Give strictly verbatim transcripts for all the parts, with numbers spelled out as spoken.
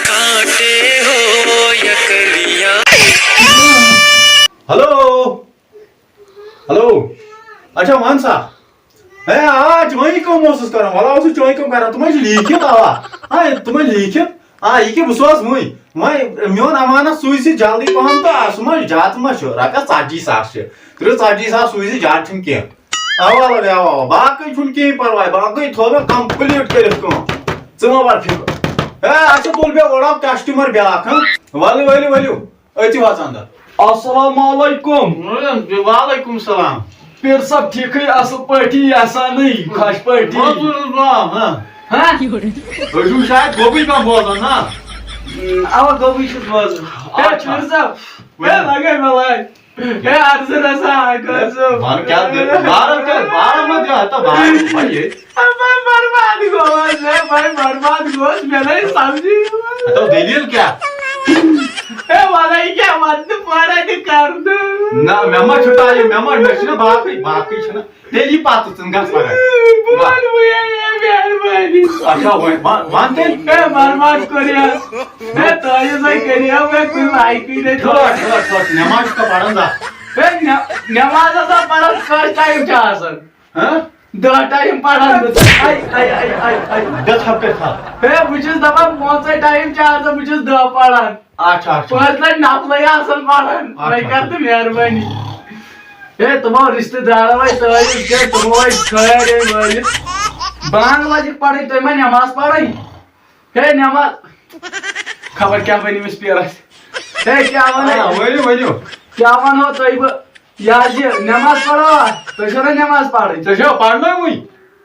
कांटे हो या कलियां। Hello, hello. اچھا، وَن سا۔ ہے، آ، چٲنی کٲم اوسُس کران۔ وَلہٕ اوسُس چٲنی کٲم کران۔ تِم ٲسۍ لیٖکھِتھ، اَوا۔ ہاے، تِم ٲسۍ لیٖکھِتھ۔ آ، یہِ کہِ بہٕ سوزٕ وٕنۍ۔ وۄنۍ میون امانت سوٗزِ ژٕ جلدی پہم تہٕ آ، سُہ ما چھُ زیادٕ ما چھُ؟ رۄپیَس ژتجی ساس چھِ۔ تٕرٛہ ژتجی ساس سوٗزِ ژٕ، زیادٕ چھُنہٕ کینٛہہ۔ اَوا، اَوا، اَوا، اَوا۔ باقٕے چھُنہٕ کِہیٖنۍ پرواے، باقٕے تھوٚو مےٚ complete کٔرِتھ کٲم۔ ژٕ مہ بر فِکر۔ ہے، اَسہِ تُل مےٚ اورٕ اکھ customer بیٛاکھ، ہاں؟ ؤلِو، ؤلِو، ؤلِو۔ أتی واتہٕ اندر۔ السلام علیکم۔ وعلیکم السلام۔ پیر صٲب، ٹھیٖکھٕے، اَصٕل پٲٹھی، احسانٕے، خۄش پٲٹھی؟ بہٕ حظ اوسُس بہٕ، ہاں۔ ہاں؟ تُہۍ چھِو شاید گوٚبٕے کانٛہہ بوزان، نا؟ اَوا، گوٚبٕے چھُس بوزان۔ ہے، اچھا۔ پیر صٲب، ہے، ؤنِو۔ لگے مےٚ لَے۔ ہے، اَدٕ سا، نہ سا، اَدٕ سا۔ وَن کیٛاہ دٔلیٖل؟ بارَن کیٛاہ؟ بارَن ما دیو، ہَتہ بارَن ما یہِ؟ اَپٲرۍ برباد گوس، ہے، بھائی، برباد گوس، مےٚ نَے سَمجھی۔ ہَتو دٔلیٖل کیٛاہ؟ ہے، وَلَے کیٛاہ وَنہٕ تہٕ پَرَے تہِ کَرٕ نہٕ۔ نہ، مےٚ ما چھُ time، مےٚ ما، مےٚ چھُنہ باقٕے، باقٕے چھُنہ۔ تیٚلہِ یہِ پَتہٕ ژٕ گژھ پَگاہ۔ بہٕ وَنہٕ وۄنۍ، ہے، ہے، مہربٲنی۔ اچھا، وۄنۍ وَن، وَن تیٚلہِ۔ ہے، برباد کوٚر یہِ۔ ہے، تۄہہِ زَن کٔرِو مےٚ کُنہِ لایقٕے نَے۔ ٹھوٚٹ، ٹھوٚٹ، ٹھوٚٹ، نٮ۪ماز چھُکھا پَران زانٛہہ؟ ہے، نٮ۪-، نٮ۪ماز ہسا پَران کٔژ time چھِ آسان؟ ہہ؟ دَہ time پَران بہٕ۔ آے، آے، آے، آے، آے۔ دَہ تھپھ کٔرِتھ تھاو۔ ہے، بہٕ چھُس دَپان، پانٛژَے time چھِ آسان، بہٕ چھُس دَہ پَران۔ اچھا، اچھا۔ پانٛژھ لَٹہِ نفلٕے آسان پَران۔ اچھا۔ وۄنۍ کَر تہٕ مہربٲنی۔ ہے، تِمو رِشتہٕ دارو وۄنۍ تٲویٖز کٔرۍ، تِمو وۄنۍ خٲرے وٲلِتھ۔ بانٛگ لٔجِکھ پَرٕنۍ، تُہۍ ما نٮ۪ماز پَرٕنۍ؟ ہے، نٮ۪ماز۔ خبر کیٛاہ وَنہِ أمِس پیرَس۔ ہے، کیٛاہ وَنہٕ؟ آ، ؤنِو، ؤنِو۔ کیٛاہ وَنہو تۄہہِ بہٕ؟ یہِ حظ یہِ نٮ۪ماز پَرو، تُہۍ چھِو نہ نٮ۪ماز پَرٕنۍ؟ ژےٚ چھےٚ پَرنٲوٕے؟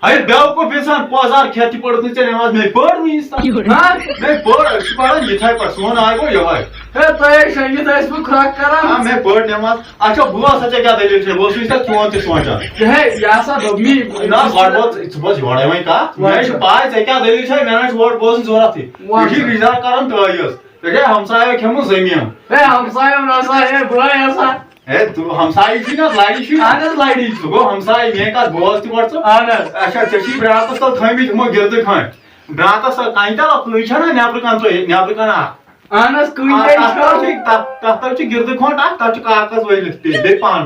ہے، بیوقوٗف اِنسان، پوزار کھٮ۪تھ تہِ پٔرٕتھ نہٕ ژےٚ نٮ۪ماز؟ مےٚ پٔر نہٕ ییٖژ تام۔ ہہ؟ مےٚ پٔر، أسۍ چھِ پَران یِتھَے پٲٹھۍ، سون آے گوٚو یِہوٚے۔ ہے، تۄہے شۄنٛگِتھ ٲسوٕ کھرٛکھ کَران۔ آ، مےٚ پٔر نٮ۪ماز۔ اچھا، بوز سا، ژےٚ کیٛاہ دٔلیٖل چھےٚ؟ بہٕ اوسُس ییٖژ ژھا چون تہِ سونٛچان۔ ہے، یہِ ہسا دوٚپ مےٚ۔ نہ، گۄڈٕ ووت، ژٕ بوز یورَے وۄنۍ کَتھ۔ وۄنۍ مےٚ چھِ چھِ۔ پَے ژےٚ کیٛاہ دٔلیٖل چھےٚ، مےٚ نہ چھِ اورٕ بوزُن ضوٚرَتھٕے۔ وۄنۍ یہِ چھِ چھِ۔ یہِ چھِ کَران تٲویٖز۔ ژےٚ چھےٚ ہمسایو کھیوٚمُت زٔمیٖن۔ ہے، ہمسایو نہ سا، ہے، بہٕ ہا سا۔ ہے، تہٕ ہمسایہِ چھِ نہ، لَرِ چھِ۔ اہن حظ، لَرِ چھِ۔ ژٕ گوٚو ہمسایہِ، میٛٲنۍ کَتھ بوز تہِ گۄڈٕ ژٕ۔ اہن حظ۔ اچھا، ژےٚ چھُے برٛاتَس تَل تھٲومٕتۍ یِمو گِردٕ کھٔنٛڈۍ۔ برٛاتَس تَل کَنہِ تَل، اَکھ کٔنۍ چھَنہ نٮ۪برٕ کَنہِ تۄہہِ، نٮ۪برٕ کَنہِ اَکھ۔ اہن حظ، کٔنۍ آ، کَتہِ تَتھ چھَو؟ تَل چھِ، تَتھ، تَتھ تَل چھِ گِردٕ کھٔنٛڈ اَکھ، تَتھ چھُ کاغذ ؤلِتھ بیٚیہِ، بیٚیہِ پَن۔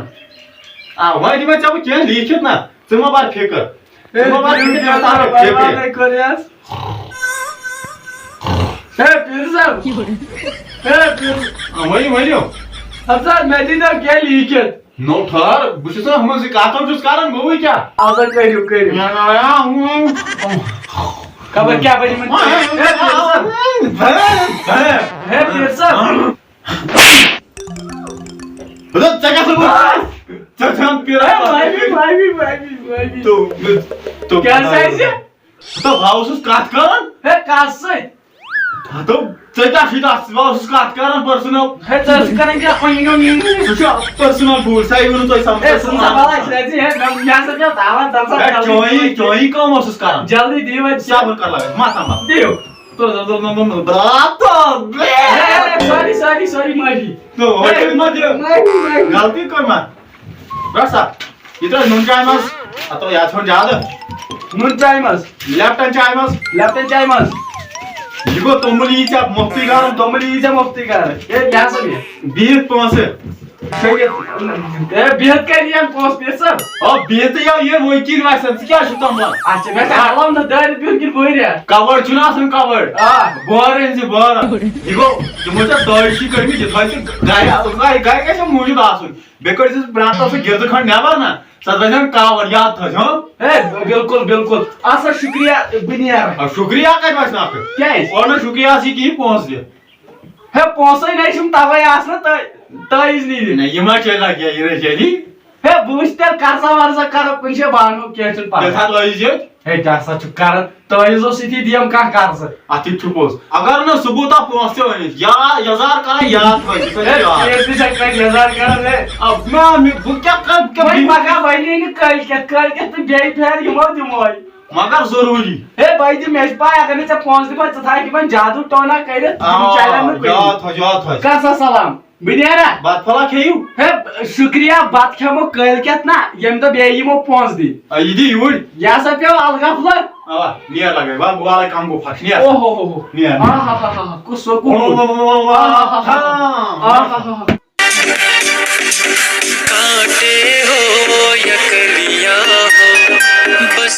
آ، وۄنۍ دِمَے ژےٚ بہٕ کینٛہہ لیٖکھِتھ نہ، ژٕ مہ بَر فِکر۔ ہے، ژٕ مہ بَر فِکر، ژٕ تھاو فِکرِ۔ ہے، پیر صٲب۔ ہے، پیر۔ آ، ؤنِو، ؤنِو۔ اَدٕ سا، مےٚ دِتو کینٛہہ لیٖکھِتھ۔ نو ٹھہر، بہٕ چھُس نہ ہُمن سۭتۍ کتھ چھُس کران، گوٚوٕے کیٛاہ؟ اَدٕ سا کٔرِو، کٔرِو۔ مےٚ نایا ہُم۔ خبر کیٛاہ بنہِ یِمن۔ ہے، پیر صٲب۔ ہے، پیر صٲب۔ دوٚپ، ژےٚ کیٛاہ سا گوٚو؟ ژےٚ چھَنہٕ پیٖرا ہے، کَتھ معٲفی، کٔرِتھ؟ معٲفی، معٲفی، معٲفی۔ تو، تو کیٛاہ سا آسہِ؟ تو بہٕ اوسُس کَتھ کَران۔ ہے، کَس سۭتۍ؟ دوٚپ، ژےٚ کیٛاہ چھُے تَتھ؟ بہٕ اوسُس کَتھ کَران personal۔ ہے، ژٕ ٲسٕکھ کَران کیٛاہ؟ وۄنۍ یِنو میٛٲنۍ۔ سُہ چھُ personal بوٗٹھ، سا یہِ ووٚنُن تۄہہِ سَمکھٕ۔ ہے، ژٕ نہ سا بَلاے چھِ اَتہِ، ہے، مےٚ، مےٚ ہسا پیوٚو تاوان، تَمہِ ساتہٕ ہے، کَرُن۔ چٲنی، چٲنی کٲم اوسُس کَران۔ جلدی دِیِو اَتہِ۔ صبر کر لگا، مَتھ ہا مَتھ۔ دِیِو۔ تو، تو، تو، تو، تو، براتو، ہے، ہے، ہے، sorry، sorry، sorry، معٲفی۔ تو، ہے، وۄنۍ ما دِیو؟ معٲفی، معٲفی۔ غلطی کٔر ما؟ رَٹ سا، یہِ ترٛٲے نُن چاے منٛز۔ اَتھ ترٛٲے یَتھ ژھیوٚن زیادٕ۔ نُن چاے منٛز۔ لیپٹن چاے منٛز۔ لیپٹن چاے منٛز۔ یہِ گوٚو توٚمُل یی ژےٚ مُفتٕے کَرُن۔ توٚمُل یی ژےٚ مُفتٕے کَرُن۔ ہے، مےٚ ہسا مےٚ۔ بِہِتھ پونٛسہٕ۔ ہے، بِہِتھ کَتہِ یِن پونٛسہٕ، پیر صٲب؟ آ، بِہِتھ یہِ، یہِ وکیٖل وَسان، ژٕ کیٛاہ چھُکھ تِم وَنان؟ اچھا، مےٚ چھا ہلو نہٕ دٲرِتھ بِہُن کِنہٕ بہٕ ہیٚرِ؟ کَوٲڑ چھُنہٕ آسان، کَوٲڑ۔ آ۔ بورٕ أنۍ زِ بورٕ۔ یہِ گوٚو، تِمو چھا دٲج چھِ کٔرمٕتۍ، یہِ تھٲے ژٕ گرِ، گرِ، گرِ گژھِ موٗجوٗد آسُن۔ بیٚیہِ کٔرۍ زِ برٛانٛٹَس سُہ گِردٕ کھنٛڈ نٮ۪بَر نہ، سۄ تھٲے زٮ۪ن کاوَر یاد تھٲے زِ، ہاں؟ ہے، بِلکُل، بِلکُل۔ اَدٕ سا شُکریہ، بہٕ نیرٕ۔ آ، شُکریہ کَتہِ وَسہِ نَکھٕ؟ کیٛازِ؟ اورٕ نہٕ شُکریہ آسی کِہیٖنۍ، پونٛسہٕ دِ۔ ہے، پونٛسَے نَے چھِم تَوَے آسنہٕ تہٕ تٲویٖز نی دِنۍ۔ نہ، یہِ ما چلہِ لَگہِ، یہِ نَے چلی۔ ہے، بہٕ وٕچھٕ تیٚلہِ قرضہ ورضہ کَرو کُنہِ جایہِ، بہٕ اَنہو، کینٛہہ چھُنہٕ پَرواے۔ تیٚلہِ تھاو تٲویٖز ییٚتہِ۔ ہے، کیٛاہ سا چھُکھ کَران؟ تٲویٖزو سۭتی دِیَم کانٛہہ قرضہٕ۔ اَتھ تہِ چھُ پوٚز۔ اگر نہٕ ثبوٗتا پونٛسہٕ تہِ أنِتھ، یا یَزار کَران یاد تھٲوِتھ، سُہ ہے، چھُ یاد۔ تیز تہِ چھا کَتہِ یَزار کَران، ہے؟ آ، مےٚ، مےٚ، بہٕ کیٛاہ کَرٕ، کیٛاہ وۄنۍ بہٕ پَگاہ وَنے نہٕ کٲلۍ کٮ۪تھ، کٲلۍ کٮ۪تھ تہٕ بیٚیہِ پھِرِ یِمو دِموے۔ مگر ضروٗری۔ ہے، بہٕ تہِ، مےٚ چھِ پَے، اگر نہٕ ژےٚ پونٛسہٕ دِمے، ژٕ تھاوکھ یِمَن جادوٗ ٹونا کٔرِتھ، آ، یِم چَلَن نہٕ کُنہِ۔ یاد تھٲے، یاد تھٲے۔ کَر سا سلام۔ بہٕ نیرا؟ بتہٕ پھوٚلہ کھیٚیِو؟ ہے، شُکریہ، بتہٕ کھٮ۪مو کٲلۍ کٮ۪تھ نا، ییٚمہِ دۄہ بیٚیہِ یِمو پونٛسہٕ دِنۍ۔ آ، یہِ دِ یوٗرۍ۔ یہِ ہسا پیوٚو الگا پھوٚلہ۔ آ، نیر لگے، وَلہٕ بہٕ والے کَم گوٚو پھَش، نیر۔ اوہ ہو ہو ہو۔ نیر۔ آ ہا ہا ہا ہا، کُس سکوٗن۔ آ، آ ہا ہا ہا۔